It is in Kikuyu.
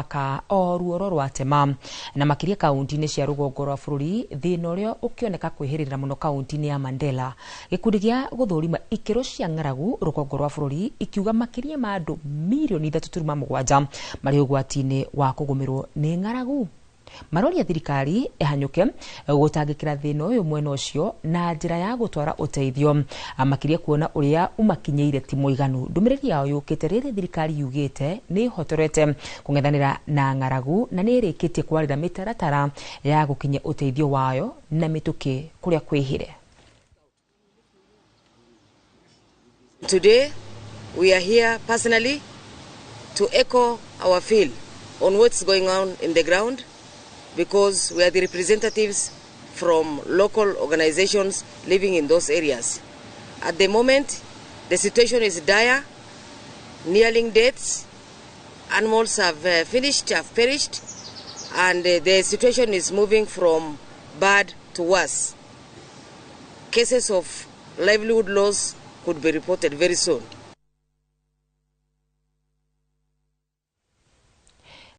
Maka o ruoro rwatema na makĩria kaunti-inĩ cia rũgongo rwa bũrũri, thĩna ũrĩa ũkĩoneka kwĩhĩrĩra mũno kaunti-inĩ ya Mandela. Gĩkundi gĩa gũthũrima ikĩro cia ng'aragu rũgongo rwa bũrũri ikiuga makĩria ma andũ mirioni 3.7 marĩ ũgwati-inĩ wa kũgũmĩrwo nĩ ng'aragu. Maroria thirikari ĩhanyũke gũtangĩkĩra thĩna ũyũ mwena ũcio na njĩra ya gũtwara ũteithio, makĩria kuona ũrĩa ũmakinyĩire ti mũiganu. Ndũmĩrĩri yao yũkĩte rĩrĩ thirikari yugĩte nĩ ĩhotorete kũng'ethanĩra na ng'aragu na nĩ ĩrĩkĩtie kwarĩra mĩtaratara ya gũkinyia ũteithio wayo na mĩtũkĩ kũrĩa kwĩhĩre. Today we are here personally to echo our feel on what's going on in the ground, because we are the representatives from local organizations living in those areas. At the moment, the situation is dire, nearing deaths, animals have finished, have perished, and the situation is moving from bad to worse. Cases of livelihood loss could be reported very soon.